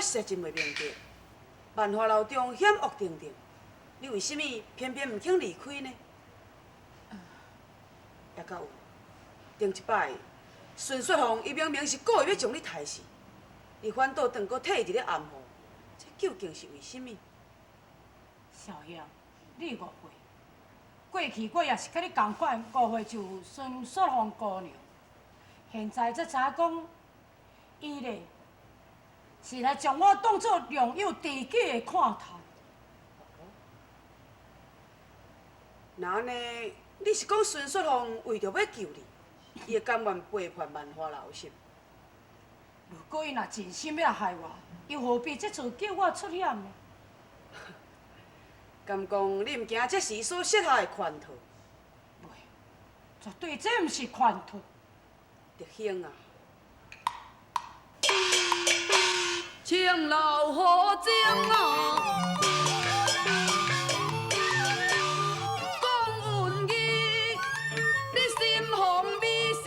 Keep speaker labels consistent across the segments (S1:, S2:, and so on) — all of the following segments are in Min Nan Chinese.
S1: 我實在真袂明白，萬華樓中險惡重重，你為啥物偏偏毋肯離開呢？猶閣有，頂一擺，孫雪鳳伊明明是故意欲將你刣死，你反倒轉閣替伊佇咧掩護，這究竟是為啥物？
S2: 小英，你誤會。過去我也是佮你仝款，誤會就孫雪鳳姑娘。現在才知影講，伊咧是來將我當做良友知己的看頭。
S1: 那按呢，你是講孫雪鳳為著欲救你，伊會甘願背叛萬華樓是？
S2: 如果伊若真心欲來害我，又何必這次叫我出險呢？
S1: 敢講你毋驚這是伊所設下的圈套？
S2: 袂，絕對這毋是圈套。
S1: 德興啊，青樓好情啊，講恩義，你心防美色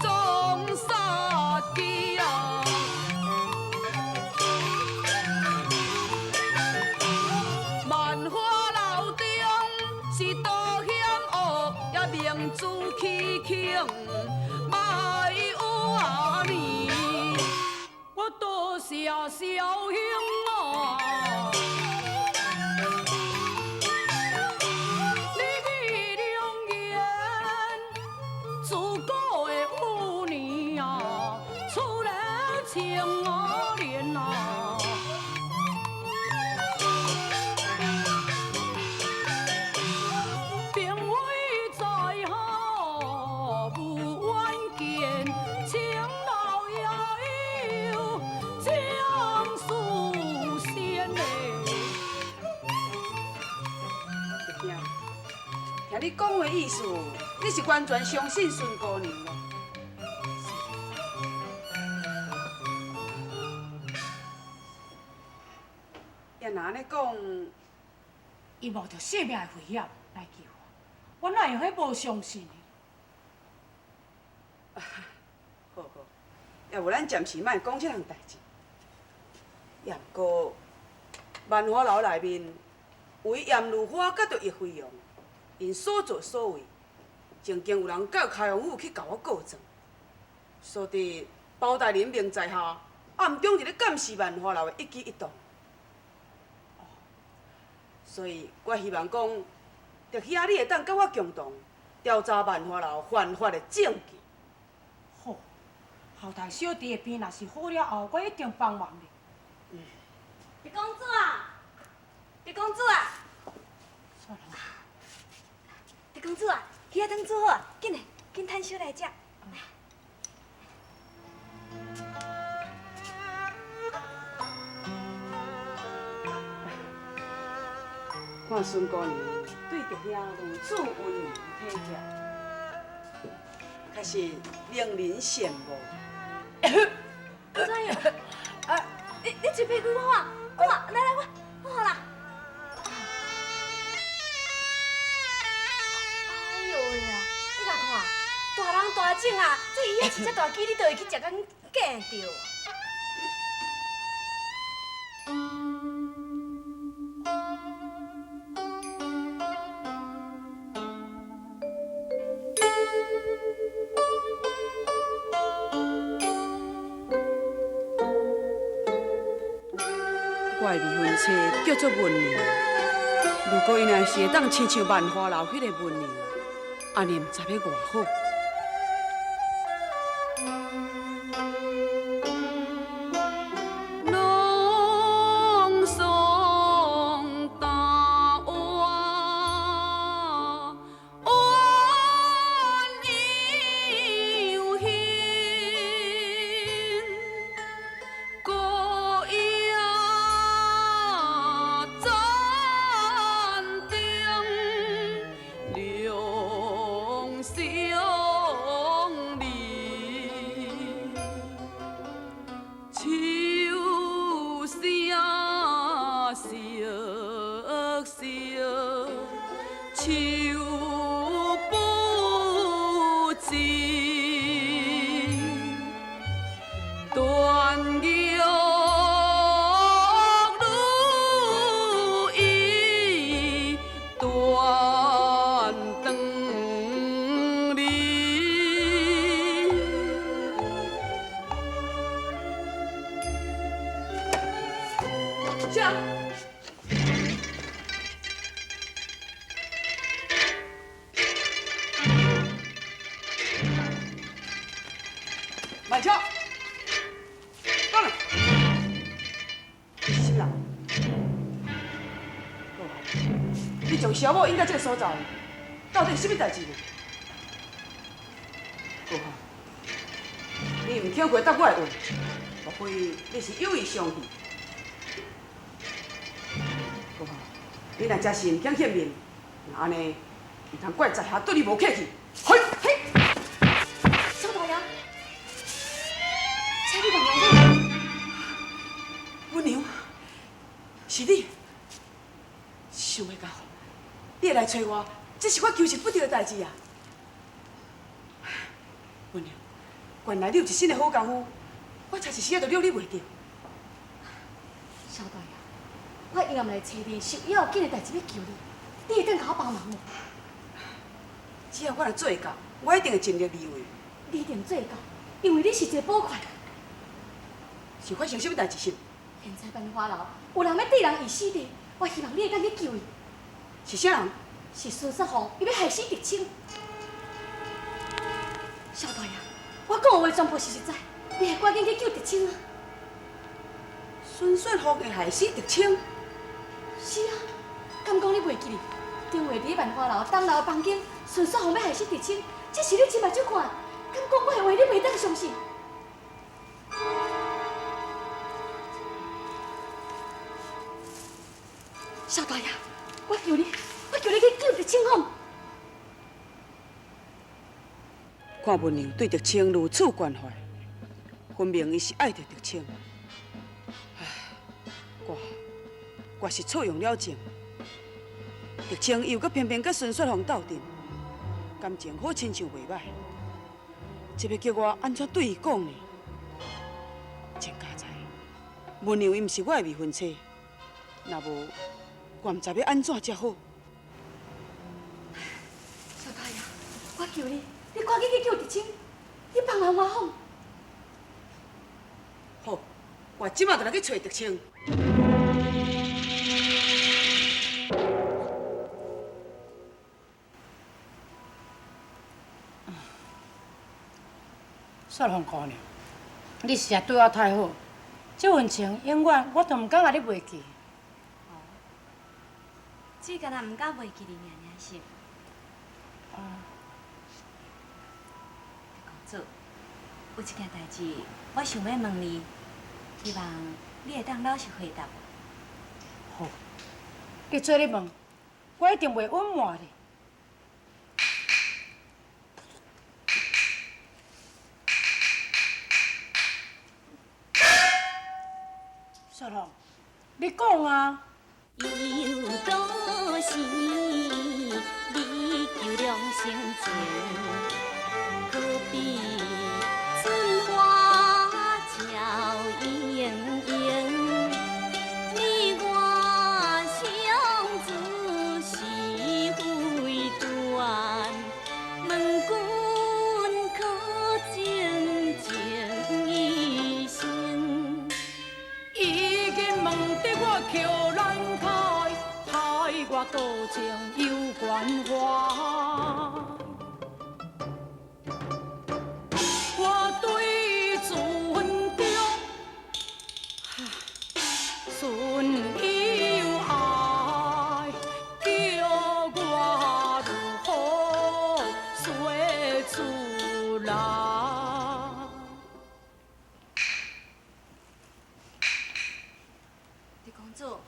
S1: 裝殺機啊！萬華樓中是多險惡，也明知欺坑，莫有按呢。
S2: 我多謝小兄啊，你的良言，自古的有年啊，出來清廉啊。兵位在下無遠見，青樓也有將書仙嘞。
S1: 德興，聽你講的意思，你是完全相信孫姑娘囉？也若按呢講，
S2: 伊冒著性命的危險來救我，我哪會用彼無相信呢？
S1: 好好，也無咱暫時莫講這項代誌。也毋過，萬華樓內面唯閻如花佮著葉飛揚，𪜶所作所為，曾經有人到開封府去共我告狀，說佇包大人命在下，暗中佇咧監視萬華樓的一舉一動。所以我希望講，德兄你會當佮我共同調查萬華樓犯法的證據。
S2: 好，後台小弟的病若是好了後，我一定幫忙你。
S3: 狄公子啊，狄公子啊，
S2: 算了。
S3: 狄公子啊，魚仔湯煮好啊，緊來，緊趁燒來食。
S1: 看孫姑娘對德兄如此溫柔體貼，確實令人羨慕。
S3: 怎樣？啊，你嘴皮開我看，我來來我我好啦。哎喲喂啊！你共看，大人大種啊，這魚仔一隻大支，你都會去食甲見著。
S1: 我的未婚妻叫做文娘，如果伊若是會當親像萬華樓彼个文娘，按呢毋知欲偌好。
S4: 朗誦大話，鸳鸯興，孤影盞燈，兩相離。秋聲瑟瑟，秋不止。斷玉
S1: 啥？慢车，过来，是啥人？你将小某引到这个所在，到底是啥物代志呢？好，你毋肯回答我的话，莫非你是有意相骗？好，你若真是毋肯见面，那按呢，毋通怪在下对你无客气。嘿，
S3: 嘿，萧大爷，请你原谅
S1: 我。阮娘，是你，想袂到你会来揣我，这是我求之不得的代志啊！阮娘，原来你有一身的好功夫，我差一时仔就掠你袂著。
S3: 萧大爷，我硬来揣你，是有要紧的代志欲求你，你会当共我帮忙无？
S1: 只要我若做会到，我一定会尽力而为。
S3: 你一定做会到，因为你是一个宝魁。
S1: 是发生啥物代志是？
S3: 现在万花楼有人欲置人于死地，我希望你会当去救伊。
S1: 是啥人？
S3: 是孙雪凤，伊欲害死狄青。萧大爷，我讲的话全部是实在，你会赶紧去救狄青啊！
S1: 孙雪凤会害死狄青？
S3: 是啊，敢讲你袂记得？顶月伫万花楼东楼房间，孙雪凤欲害死狄青，这是你亲目睭看。敢讲我的话你袂当相信？萧大爷，我求你，我求你去救狄青好。
S1: 看文娘对狄青如此关怀，分明伊是爱著狄青。唉，我是错用了情。狄青又阁偏偏佮孙雪凤斗阵，感情好亲像袂歹。这欲叫我按怎对伊讲呢？真佳哉，文娘伊毋是我的未婚妻，若无我毋知欲按怎才好。
S3: 萧大爷，我求你，你赶紧去救狄青，你帮忙我好。
S1: 好，我这马就来去揣狄青。
S2: 雪凤姑娘，你实在对我太好，这份情永远我都毋敢共你袂记。
S3: 哦，只干焦毋敢袂记你尔尔是？哦。公主，有一件代志，我想欲问你，希望你会当老实回答我。
S2: 好，你做咧问，我一定袂隐瞒你。雪凤，你讲啊！
S5: 悠悠都是你求两相情，可比春花俏盈盈。你我相知是非断，问君可曾情意深？
S2: 已经问得我口难开，害我多情又关怀。我对船中存有爱，叫我如何说出来？
S3: 李公主，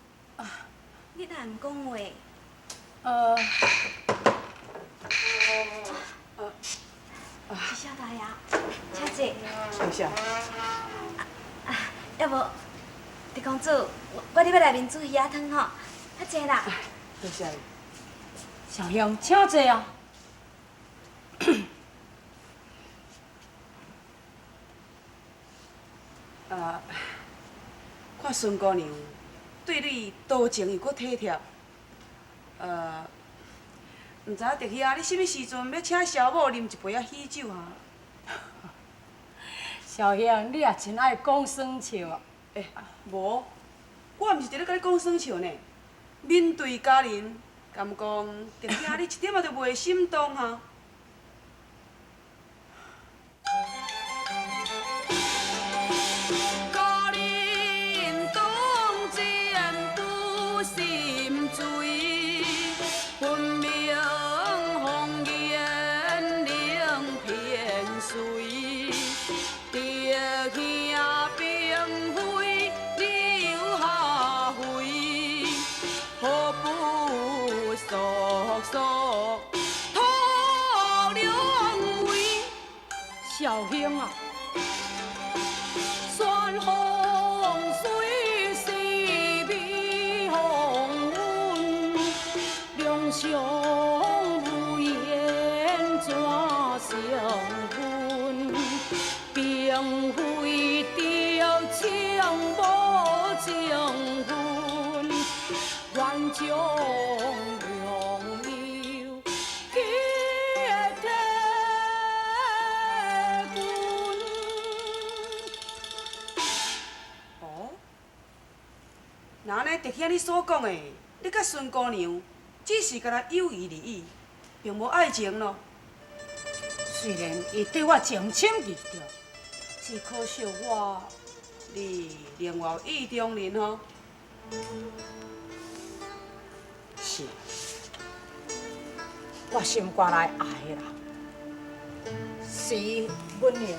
S3: 你哪毋讲话？是萧大爷，请坐。
S1: 多谢。
S3: 啊，要无，李公主，我伫欲内面煮鱼仔汤吼，较济啦。
S1: 多谢。
S2: 小香，请坐啊。
S1: 啊，看孙姑娘对你多情又阁体贴，毋知影狄兄你啥物时阵欲请萧某啉一杯仔喜酒啊？
S2: 小香，你也真爱讲耍笑啊！
S1: 欸，无，我毋是伫咧共你講耍笑呢。面對佳人，敢講德兄你一點仔都袂心動哈？
S4: 佳人當真不心醉，分明紅顏能騙誰？德兄並非柳下惠，何不速速託兩位？
S2: 少兄啊，旋風雖是美風雲，兩相無緣怎相分？並非著情無情分，願將良友結鐵棍。
S1: 哦，若按呢德兄你所講的，你佮孫姑娘只是干焦友誼而已，並無愛情囉。
S2: 雖然伊對我情深意重，只可惜我
S1: 你另外有意中人吼？
S2: 是，我心肝內愛的人，是阮玲。